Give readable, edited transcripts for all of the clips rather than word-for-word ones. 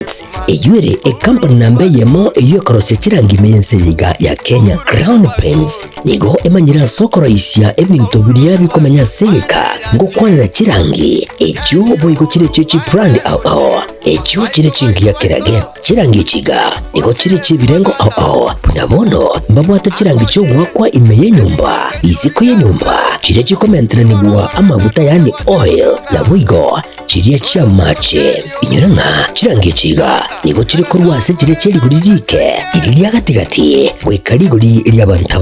Paints eyuere ekampani namba eyemo eyekorosia chirangi mense yiga ya Kenya. Crown Paints nigo emanyira sokoroisia ebinto biria bikomenya seka ngokwanera chirangi echio boigo chire chichi brand ao ao echio chire chingi ya kerage chirangi chiga nigo chire chibirengo ao ao buna bono mbabwate chirangi chiogwakwa ime yenyumba isiko yenyumba chire chikomenteranigwa amaguta yani oil na boigo chiria chia mache inyoranga chirangi chiga nigo chire korwase chire chiriguri rike iriria gatigati bwekariguri ryabantu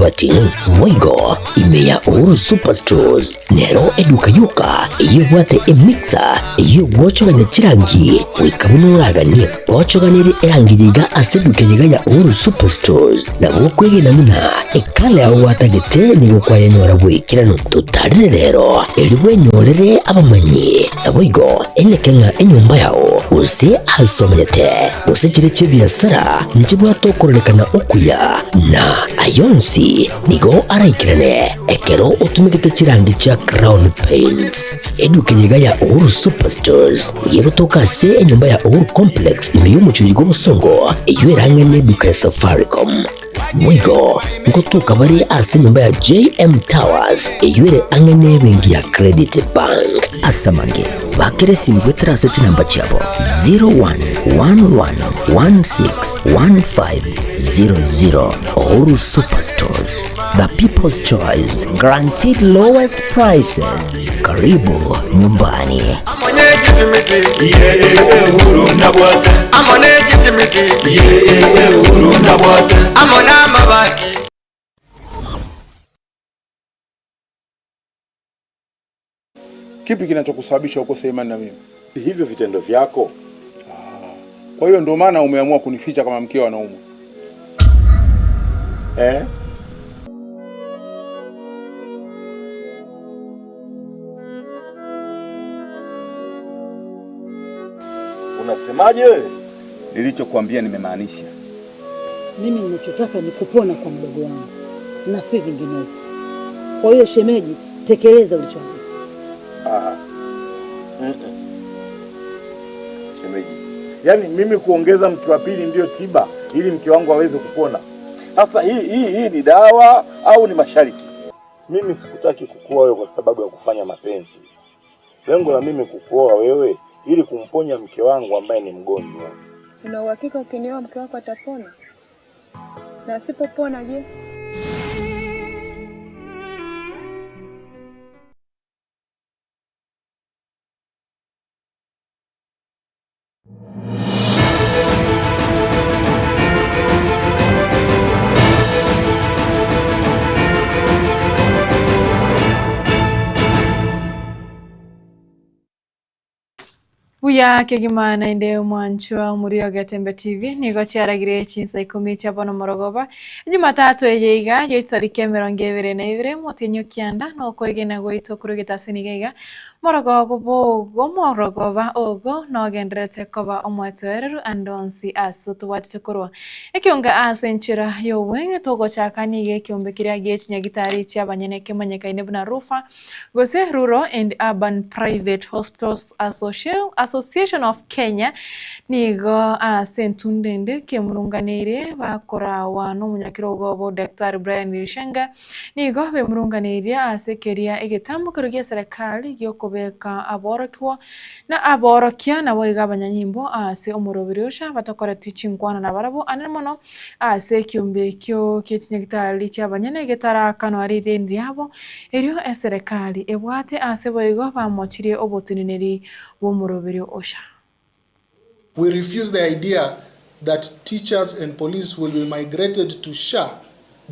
boigo ime ya Uhuru Superstores nero eduka yuka eyebwate emixer eyogwochoganya chirangi wikabunuragani wochoganire erangi yiga ase eduka yiga ya Uhuru Superstores nabo kwegena muna ekale aho watagete nigo kwayenyora bwikirano tutarire rero eribwenyorere abamanyi naboigo enekenga enyumba yao use asomete use chire chibiasara nchibwatokorolekana okuya na ayonsi nigo araikirane ekero otumikite chirangi cha Crown Paints eduka yiga ya Uhuru Superstores yegotoka se enyumba ya Uhuru Complex imeyumuchuyigo musongo eywerang'ene eduka ya Safaricom mwigo ngotuka bari ase nyumba ya JM Towers eywere ang'ene bengi ya Credit Bank asamange bakere simu gwetera chinamba chabo 0111161500. Uhuru Superstores, the people's choice, guaranteed lowest prices. Karibu nyumbani. Kipi kinachokusababisha ukose imani na mimi? Hivyo vitendo vyako. Kwa hiyo ndio maana umeamua kunificha kama mkeo anaumwa. Eh? Unasemaje wewe? Nilichokuambia nimemaanisha. Mimi ninachotaka ni kupona kwa mdogo wangu na si vinginevyo. Kwa hiyo shemeji, tekeleza ulichoambiwa. Shemeji, yaani mimi kuongeza mke wa pili ndio tiba ili mke wangu aweze kupona? Sasa hii ni dawa au ni masharti? Mimi sikutaki kukuoa wewe kwa sababu ya kufanya mapenzi. Lengo la mimi kukuoa wewe ili kumponya mke wangu ambaye ni mgonjwa. Una uhakika ukinioa mke wako atapona? Na asipopona je? Buya kegimana inde mwanchwa muri Gatembe TV nigo cyaragire chinsa 10 cyabono morogoba Jumatatu eyeiga yetariki 22 motinyo kianda no kwegena goito kurugeta sinigeiga morogogo bogo morogoba ogo no genderete koba omwetoereru andonsi aso tubwatete korwa ekionga ase enchera yobwenge togochaka nige ekiombe kiria giechinyagitari chiabanyene kemanyekaine buna Rufa gose Rural and Urban Private Hospitals Association of Kenya nigo asentundende kemurunganire bakorawa n'omunyakirogo bo Dr. Brian Lishenga nigo bemurunganire asekeria egetambo kerugia serikali giokobeka aborokwa na aborokia nabo iga abanyanyimbo ase omorobiri osha batokora teaching kwana na barabo anemono ase kiumbe kyo kichinyagitari chiabanyene getarakano ari ndiabo erio eserikali ebwate ase boigo bamochirie obotineneri bomorobiri osha. We refuse the idea that teachers and police will be migrated to SHA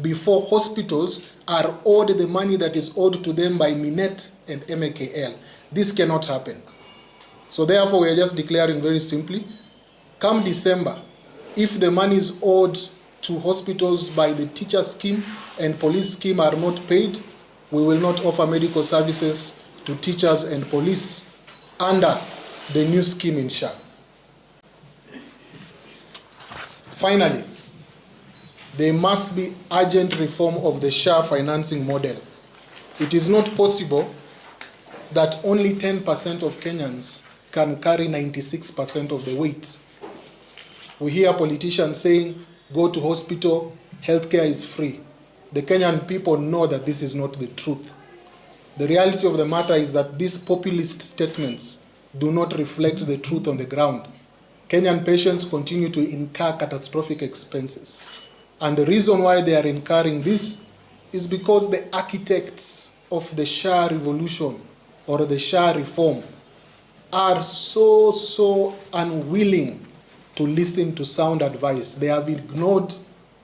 before hospitals are owed the money that is owed to them by Minet and MAKL. This cannot happen. So therefore, we are just declaring very simply, come December, if the money is owed to hospitals by the teacher scheme and police scheme are not paid, we will not offer medical services to teachers and police under the new scheme in SHA. Finally, there must be urgent reform of the SHA financing model. It is not possible that only 10% of Kenyans can carry 96% of the weight. We hear politicians saying, go to hospital, healthcare is free. The Kenyan people know that this is not the truth. The reality of the matter is that these populist statements do not reflect the truth on the ground. Kenyan patients continue to incur catastrophic expenses. And the reason why they are incurring this is because the architects of the SHA revolution or the SHA reform are so unwilling to listen to sound advice. They have ignored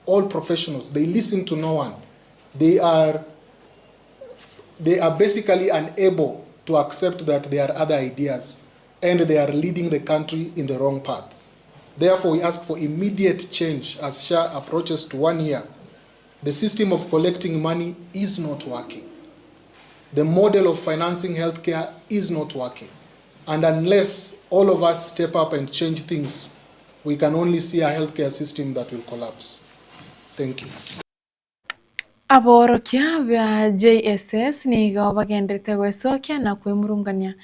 all professionals. They listen to no one. They are basically unable to accept that there are other ideas, and they are leading the country in the wrong path. Therefore, we ask for immediate change as SHA approaches to 1 year. The system of collecting money is not working. The model of financing healthcare is not working. And unless all of us step up and change things, we can only see a healthcare system that will collapse. Thank you. Aborokia bya JSS nigo bagendete gwecokia na kwimurungania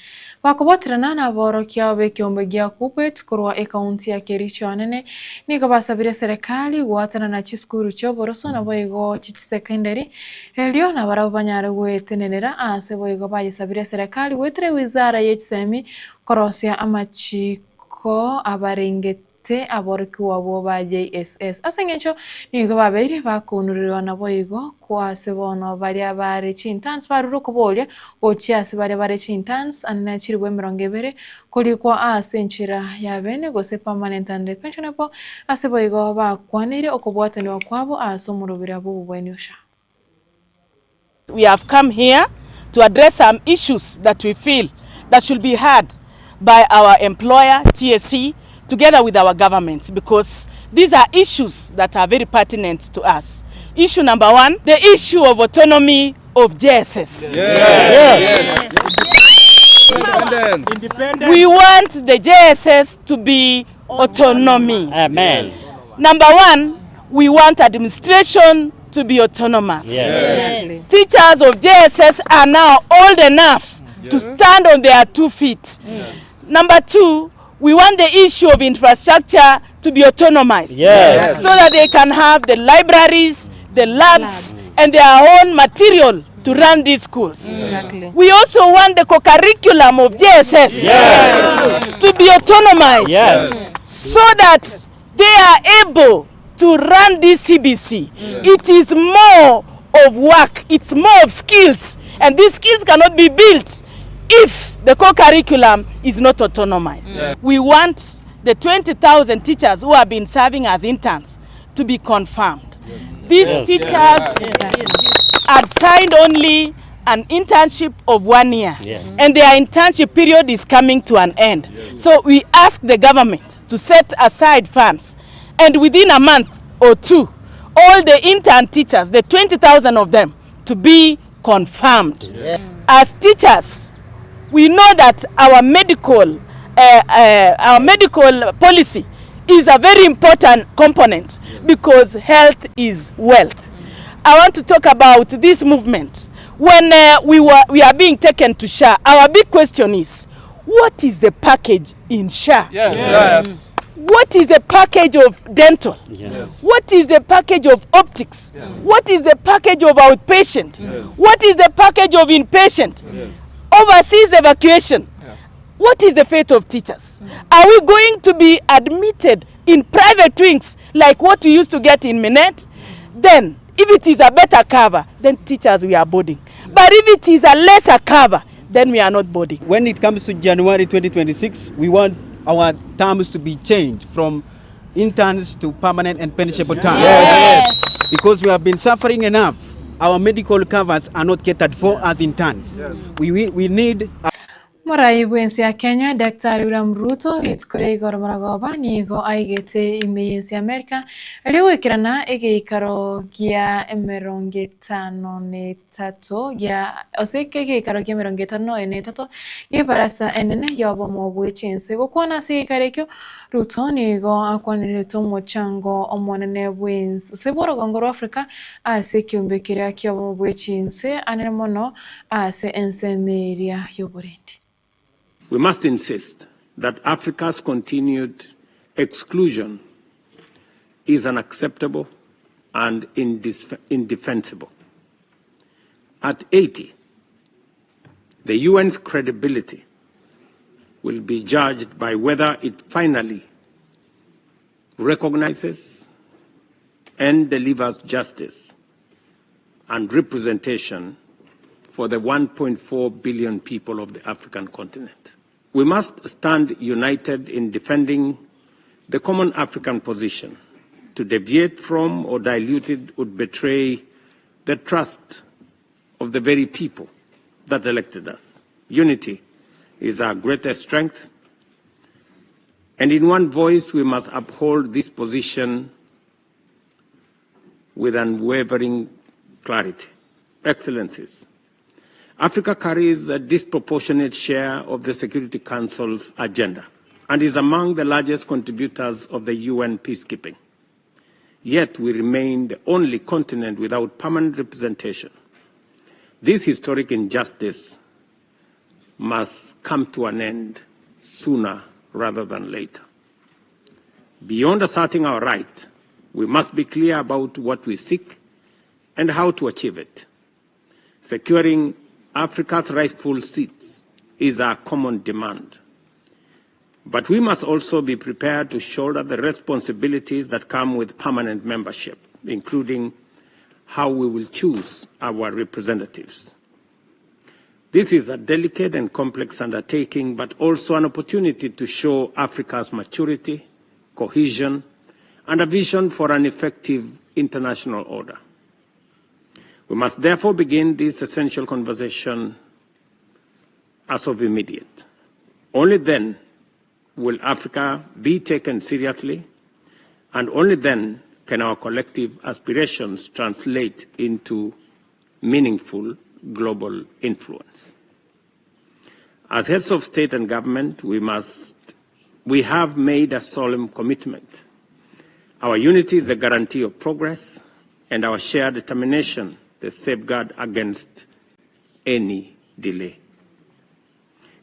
bakoboterana na aborokia b'ekiombe gia Kuppet korwa ekaunti ya Kericho anene nigo basabire serikali gwatana na chisukuru chioboroso na boigo chisekondari elio na barabo banyare gwetenenera ase boigo bayisabire serikali gwetere wizara y'echisemi korosia amachiko abarengete aborokiwa bo ba JSS asengencho nigo babeire bakunurirwa na boigo kwase bono baria bare chintans baruro kubolya gochia ase bare bare chintans anna chirwe 20 kolikwa ase enchira ya bene gose permanent and pensionable ase boigo bakwanire okobwatanwa kwabo ase omurubira bo bwenyusha. We have come here to address some issues that we feel that should be heard by our employer TSC together with our government, because these are issues that are very pertinent to us. Issue number one, the issue of autonomy of JSS. Yes. Yes. Yes. Independence. We want the JSS to be autonomy. Amen. Yes. Number one, we want administration to be autonomous. Yes. Yes. Teachers of JSS are now old enough to stand on their 2 feet. Yes. Number two, we want the issue of infrastructure to be autonomized. Yes. So that they can have the libraries, the labs, and their own material to run these schools. Exactly. We also want the co-curriculum of JSS to be autonomized. Yes. So that they are able to run this CBC. Yes. It is more of work, it's more of skills, and these skills cannot be built if the co-curriculum is not autonomized. Yeah. We want the 20,000 teachers who have been serving as interns to be confirmed. Yes. These teachers had signed only an internship of 1 year. Yes. And their internship period is coming to an end. Yes. So we ask the government to set aside funds, and within a month or two, all the intern teachers, the 20,000 of them, to be confirmed. Yes. As teachers, we know that our medical policy is a very important component because health is wealth. I want to talk about this movement. When we are being taken to SHA, our big question is, what is the package in SHA? Yes. Yes. What is the package of dental? Yes. What is the package of optics? Yes. What is the package of outpatient? Yes. What is the package of inpatient? Yes. Overseas evacuation. Yes. What is the fate of teachers? Are we going to be admitted in private wings like what we used to get in Minet? Then, if it is a better cover, then teachers we are boarding. But if it is a lesser cover, then we are not boarding. When it comes to January 2026, we want our terms to be changed from interns to permanent and pensionable terms. Yes. Yes. Because we have been suffering enough. Our medical covers are not catered for as interns. Yes. We need... Morai bwensi ya Kenya, Daktari William Ruto gitukore igoro maragoba nigo aigete ime yensi Amerika riwikirana egeikaro gia 53 gia oseke egeikaro gia 53 gibarasa enene yobomo bwechinse gokwana ase egeikaro ekio Ruto nigo akwanirete omochango omonene bwensi ase bw'orogongo rwa Afrika ase ekiombe keria kiobomo bwechinse anene mono ase ensemo y'oborendi. We must insist that Africa's continued exclusion Is unacceptable and indefensible. At 80, the UN's credibility will be judged by whether it finally recognizes and delivers justice and representation for the 1.4 billion people of the African continent. We must stand united in defending the common African position. To deviate from or dilute it would betray the trust of the very people that elected us. Unity is our greatest strength, and in one voice we must uphold this position with unwavering clarity. Excellencies, Africa carries a disproportionate share of the Security Council's agenda and is among the largest contributors of the UN peacekeeping. Yet we remain the only continent without permanent representation. This historic injustice must come to an end sooner rather than later. Beyond asserting our right, we must be clear about what we seek and how to achieve it. Securing Africa's rightful seats is our common demand. But we must also be prepared to shoulder the responsibilities that come with permanent membership, including how we will choose our representatives. This is a delicate and complex undertaking, but also an opportunity to show Africa's maturity, cohesion, and a vision for an effective international order. We must therefore begin this essential conversation as of immediate. Only then will Africa be taken seriously, and only then can our collective aspirations translate into meaningful global influence. As heads of state and government, we have made a solemn commitment. Our unity is a guarantee of progress, and our shared determination the safeguard against any delay.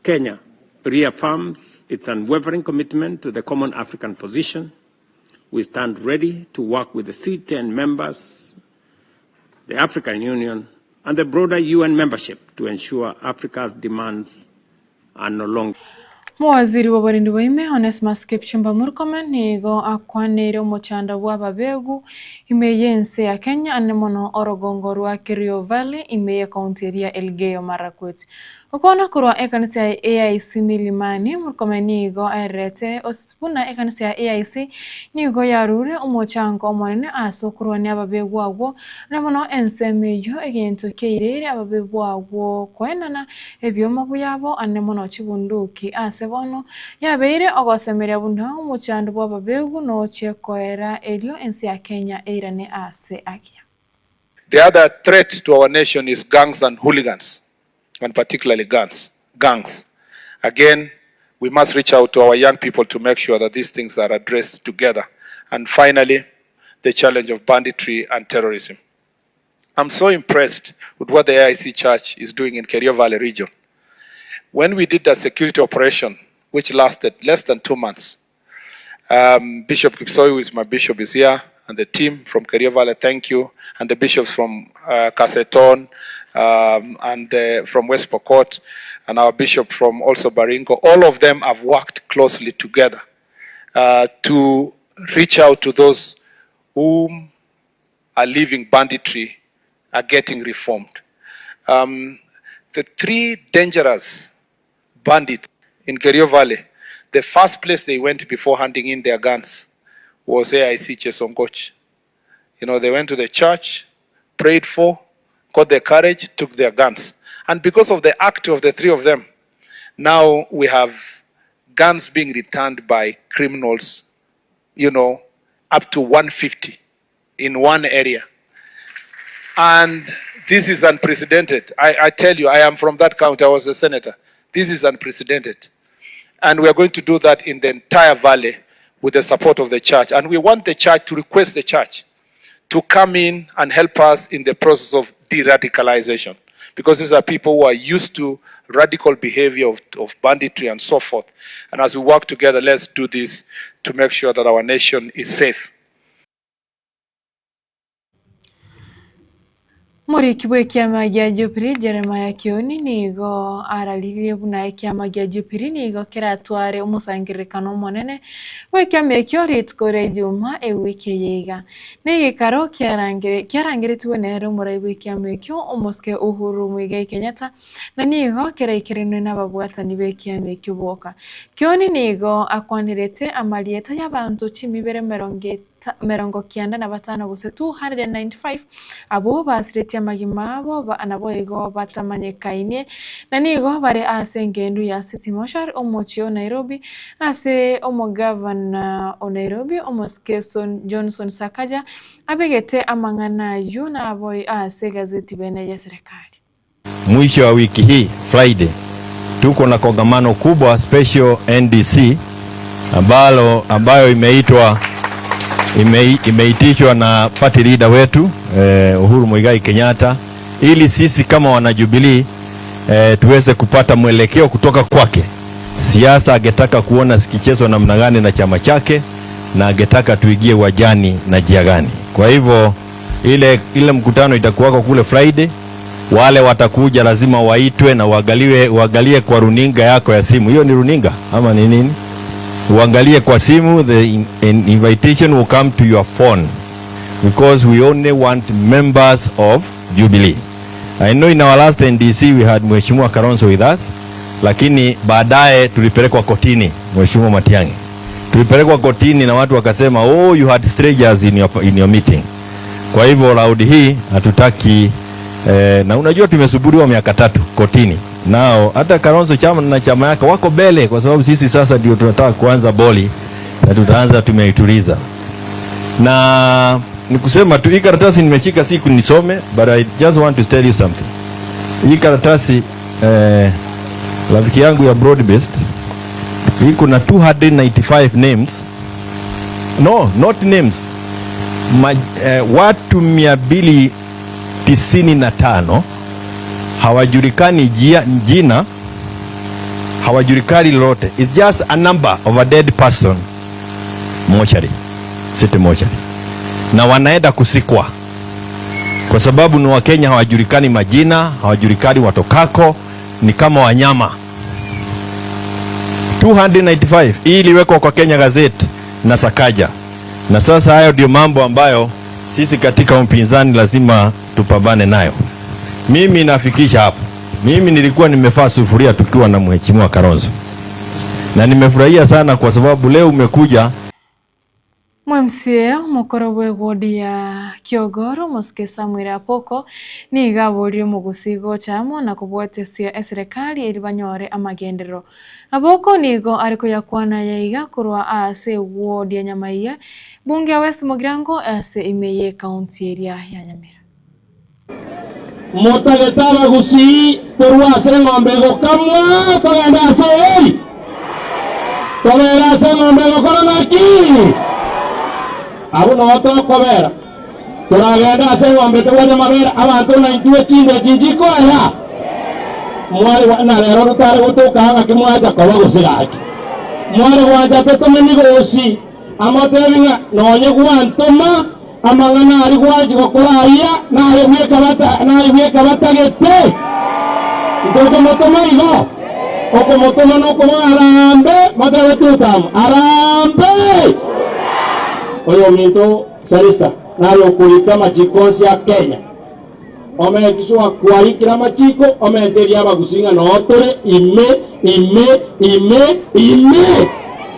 Kenya reaffirms its unwavering commitment to the common African position. We stand ready to work with the C10 members, the African Union, and the broader UN membership to ensure Africa's demands are no longer. Mowaziri wa oborendi bwa Onesmus Kipchumba Murkomen nigo akwaneire omochando bwa ababegu ime y'ense ya Kenya ane mono orogongo rwa Kerio Valley ime ya kaunti ya Elgeyo Marakwet. Okona korwa ekanisa ya AIC Milimani, Murkomen nigo aerete buna ekanisa ya AIC nigo yarure omochango omonene ase okorwania ababegu agwo ane mono ensemo eywo egento keirere ababegu agwo koenana ebioma byabo ane mono chibunduki ase bono yabeire ogosemeria buna omochando bwa ababegu noche koera erio ense ya Kenya eirane ase agiya. The other threat to our nation is gangs and hooligans, and particularly guns, gangs. Again, we must reach out to our young people to make sure that these things are addressed together. And finally, the challenge of banditry and terrorism. I'm so impressed with what the AIC Church is doing in Kerio Valley region. When we did that security operation, which lasted less than 2 months, Bishop Kipsoi, who is my bishop, is here, and the team from Kerio Valley, thank you, and the bishops from Kaseton and from West Pokot, and our bishop from also Baringo, all of them have worked closely together to reach out to those whom are leaving banditry, are getting reformed. The three dangerous bandits in Kerio Valley, the first place they went before handing in their guns was AIC Chesongoch. They went to the church, prayed for, got their courage, took their guns. And because of the act of the three of them, now we have guns being returned by criminals, up to 150 in one area. And this is unprecedented. I tell you, I am from that county. I was a senator. This is unprecedented. And we are going to do that in the entire valley with the support of the church. And we want the church to request the church to come in and help us in the process of de-radicalization. Because these are people who are used to radical behavior of banditry and so forth. And as we work together, let's do this to make sure that our nation is safe. Muriki bwe kiama gia Jubilee Jeremiah Kioni nigo araririe buna ekiama gia Jubilee nigo kiratware omusangirikano omonene bwe kiama ekio rituko ria Ijumaa ewiki eyeiga. Nigikaro kiarangeretwe nere omorai bwe kiama ekio omosike Uhuru Muigai Kenyatta na nigo kiraikerenwe n'ababwatani be kiama ekio boka. Kioni nigo akwanirete amarieta y'abantu chimibere 95 gose 295 abo basiretie amagima abo nabo igo batamanyekaine na nigo bare ase engendu ya City Moshar omochi o Nairobi ase omogavana o Nairobi omosike Johnson Sakaja abegete amang'ana ayu nabo ase gazeti bene ya serikali. Mwisho wa wiki hii Friday tuko na kongamano kubwa special NDC ambayo imeitishwa na party leader wetu Uhuru Muigai Kenyatta, ili sisi kama wana Jubilee tuweze kupata mwelekeo kutoka kwake. Siasa angetaka kuona zikichezwa namna gani na chama chake, na angetaka tuigie wajani na jia gani. Kwa hivyo ile mkutano itakuwako kule Friday. Wale watakuja lazima waitwe na uangalie kwa runinga yako ya simu. Hiyo ni runinga ama ni nini? Uangalie kwa simu, the invitation will come to your phone because we only want members of Jubilee. I know in our last NDC we had Mheshimiwa Kalonzo with us, lakini baadaye tulipelekwa kotini, Mheshimiwa Matiang'i. Tulipelekwa kotini na watu wakasema, oh, you had strangers in your meeting. Kwa hivyo round hii hatutaki na unajua tumesubiriwa miaka 3 kotini. Nao hata Kalonzo chama na chama yake wako mbele, kwa sababu sisi sasa ndio tunataka kuanza boli na tutaanza tumeituliza. Na nikusema tu hii karatasi nimeshika siku nisome, but I just want to tell you something. Hii karatasi rafiki yangu ya broad based, hii kuna 295 names. No, not names. Watu 295 hawajulikani jina, hawajulikani lolote. It's just a number of a dead person. Mochari, city mochari. Na wanaenda kusikwa kwa sababu ni Wakenya, hawajulikani majina, hawajulikani watokako, ni kama wanyama. 295 hii iliwekwa kwa Kenya Gazette na Sakaja. Na sasa hayo ndio mambo ambayo sisi katika upinzani lazima tupambane nayo. Mimi nafikisha hapo. Mimi nilikuwa nimefaa sufuria tukiwa na Mheshimiwa Kalonzo. Na nimefurahia sana kwa sababu leo umekuja. MCA mukoro bwe wodi ya Kiogoro Mosike Samuel Apoko niga borire mugusigo chamo na kubwatesia eserikali eri banyore amagenderero. Apoko nigo ariko yakwana yaiga kurwa ase wodi ya Nyamaiya bunge ya West Mugirango ase imeye county area ya Nyamira. Motageta bagusi torwa ase ng'ombe gokamwa togenda ase ei togenda ase ng'ombe gokora naki abo notokobera turagenda ase ng'ombe tobwate mabera abanto naintiwe chinde chinchiko aya mwari na rero rutare gotoka ng'aki mwacha koba gosigaki mwari gwancha totome migosi amotebi ng'a nonye gwantoma amang'ana ari gwanchi gokora aya naye bweka batagete ntokomotoma igo okomotoma nokoma arambe motebe tutamu arambe oyo minto sarista nayo kuika machiko ya Kenya omekiswa kwaikira machiko omenteria abagusinga notore ime ime ime ime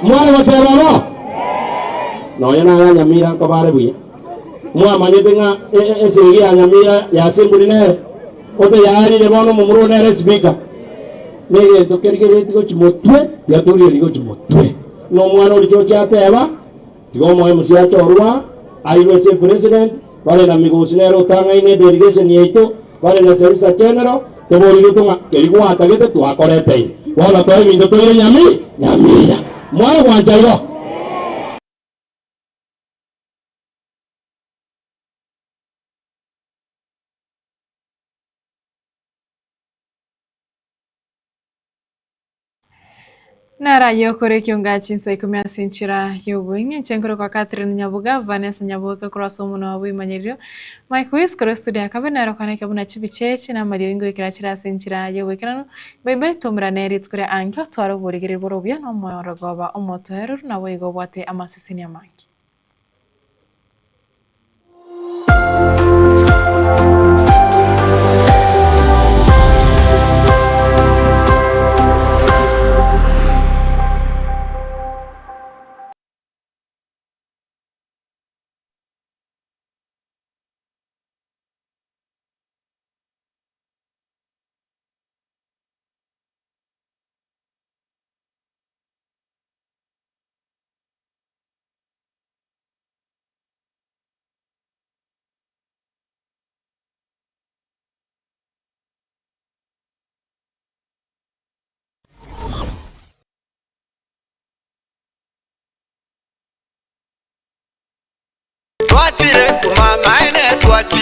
mwari goteba bo nonya naya Nyamira nkobare buya mwamanyete ng'a esegi ya Nyamira yasemburi nere oteyarire bono momuro nere speaker negento kerigereti gochimotwe yatorire gochimotwe no mwana orichocha ateba tigo musiachorwa airwe president bale na migosi nero tang'aine delegation yaito bale na Sarisa General toborire tong'a kerigwatagete twakorete bono twebinto toire Nyamira mwae gwancha igo. Narayo kore kiunga chinsa 10 ase enchera y'obweng'e nchenkoro kwa Catherine Nyabuga, Vanessa Nyabuga korwa omono wa bwimanyerero, Mike Wis korwa studio akabe nero kwaneke buna chibichechi na mario ingo ikira chira ase enchera y'obwekerano baibai tomerane rituko ria ankio twara oborigeri borobia na omworogoba omotoereru nabo igo obwate amaseseni amange.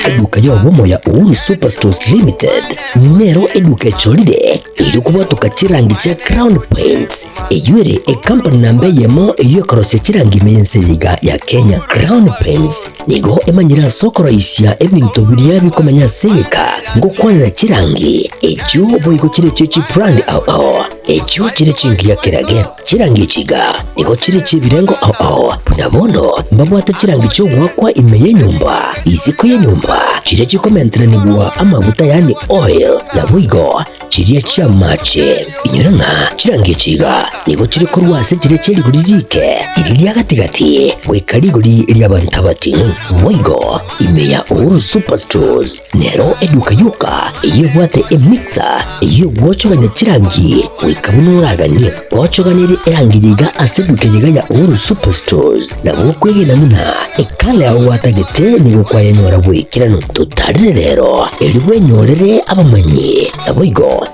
Eduka y'obumo ya Uhuru Superstores Limited nero eduka echolire iri kubwatuka chirangi cha Crown Paints eyuere ekampani namba yemo eyekorosia chirangi mense yiga ya Kenya. Crown Paints nigo emanyira sokoroisia ebintu biria bikomenya seka ngokwanira chirangi echo boigo chire chichi brand ao echo chire chingi ya kirage chirangi chiga nigo chire chibirengo ao nabono mbabwata chirangi chogwakwa ime yenyumba isiko yenyumba chire chikomenteranibwa amabuta yani oil na bwigo chiria chia mache inyoranga chirangi chiga nigo chiri korwase chire chirigurike iri gatigati bwekariguri ryabantu batinu bwigo ime ya Uhuru Superstores nero eduka yuka iyo bwate emixer iyo gwochoganya chirangi wikabunuraganye gwochoganire erangi yiga aseduke yiga ya Uhuru Superstores nabo kwegena muna ekale aho watagete nigo kwayenyora bwikirano tutarire rero eri bwenyorere abamanyi nabo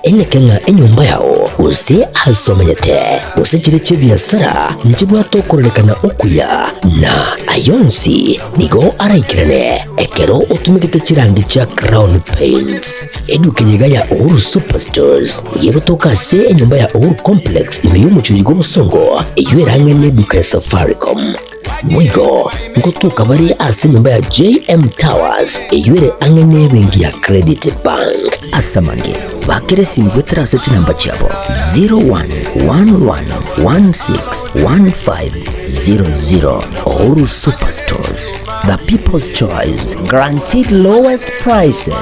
enyekenga enyumba yao use asomanyete use chire chebiasara nchibwatokorelekana okuya na ayonsi nigo araikirane ekero otumigete chirangi cha Crown Paints eduke yiga ya Uhuru Superstores yegotoka se enyumba ya Uhuru Complex ime y'umucuyi gw'omusongo eywerange n'eduka ya Safaricom mwigo ngotuka bari ase nyumba ya JM Towers eywere ange n'ebenki ya Credit Bank asamange bakere simgwetera ase chinamba chabo 0111161500. Uhuru Superstores, the people's choice, guaranteed lowest prices.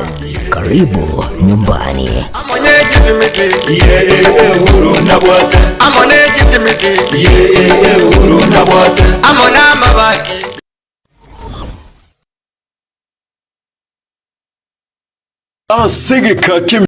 Karibu nyumbani.